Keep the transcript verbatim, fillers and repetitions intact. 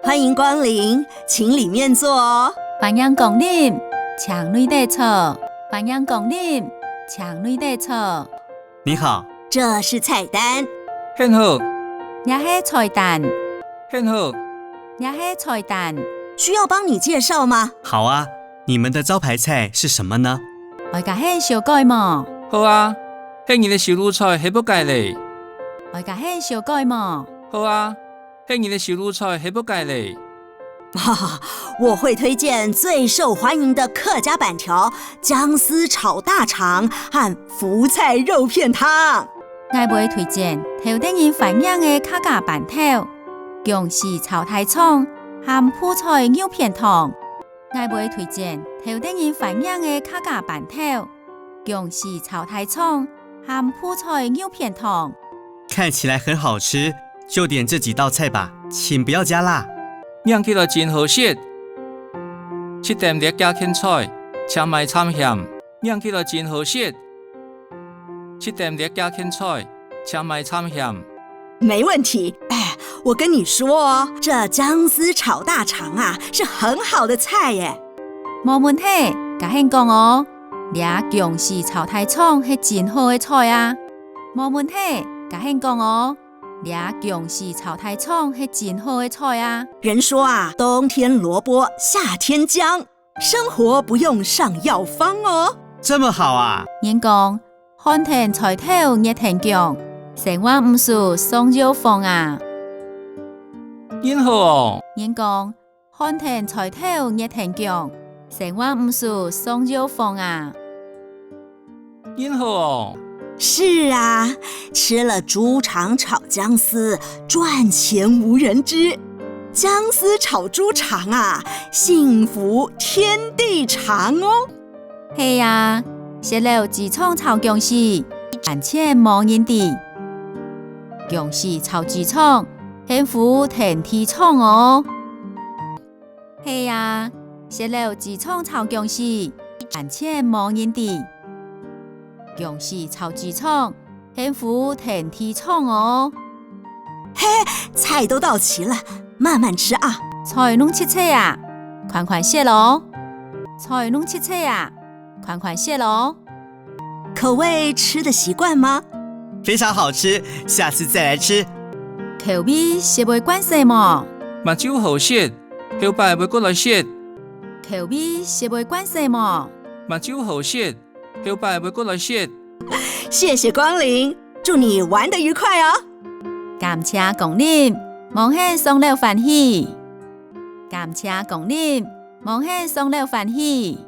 欢迎光临，请里面坐哦。欢迎光临，请内底坐。欢迎光临，请内底坐。你好，这是菜单。你好，这是菜单。你好，这是菜单。需要帮你介绍吗？好啊，你们的招牌菜是什么呢？愛佮你紹介無？好啊，你个手路菜係麼个咧？愛佮你紹介無？好啊，你个手路菜係麼个咧？我会推荐最受欢迎的客家粄条、姜丝炒大肠和福菜肉片汤。𠊎會推荐受得人欢迎个客家粄條、姜絲炒大腸和福菜肉片汤。𠊎會推荐受得人欢迎个客家粄條、 姜絲炒大腸和福菜肉片湯。看起来很好吃，就点这几道菜吧，请不要加辣。䀴起來真好食，就點這幾件菜，請莫摻鹹。䀴起來真好食，就點這幾件菜，請莫摻鹹。 没问题。哎，我跟你说哦，这姜丝炒大肠啊，是很好的菜耶。無問題，佮你講哦，這姜絲炒大腸係真好个菜啊。無問題，佮你講哦，這姜絲炒大腸係真好个菜啊。人说啊，冬天萝卜，夏天姜，生活不用上药方哦。这么好啊！人講， 寒天菜頭熱天薑，生活毋使上藥方啊。恁好哦！人講，寒天菜頭熱天薑，生活毋使上藥方啊。恁好哦！是啊，吃了豬腸炒姜丝，赚钱无人知。姜丝炒猪肠啊，幸福天地长哦。 係啊，食了豬腸炒薑絲，賺錢無人知。薑絲炒豬腸，幸福天地長哦。係啊，食了豬腸炒薑絲，賺錢無人知。薑絲炒豬腸， 幸福天地長哦。嘿，菜都到齐了，慢慢吃啊。菜攏出齊啊，款款食哦。菜攏出齊啊，款款食哦。口味吃得习惯吗？非常好吃，下次再来吃。口味食會慣勢無？麼个好食，後擺會過來食。口味食會慣勢無？麼个好食， 後擺會過來食。谢谢光临，祝你玩得愉快哦。感謝光臨，望你爽了歡喜。感謝光臨，望你爽了歡喜。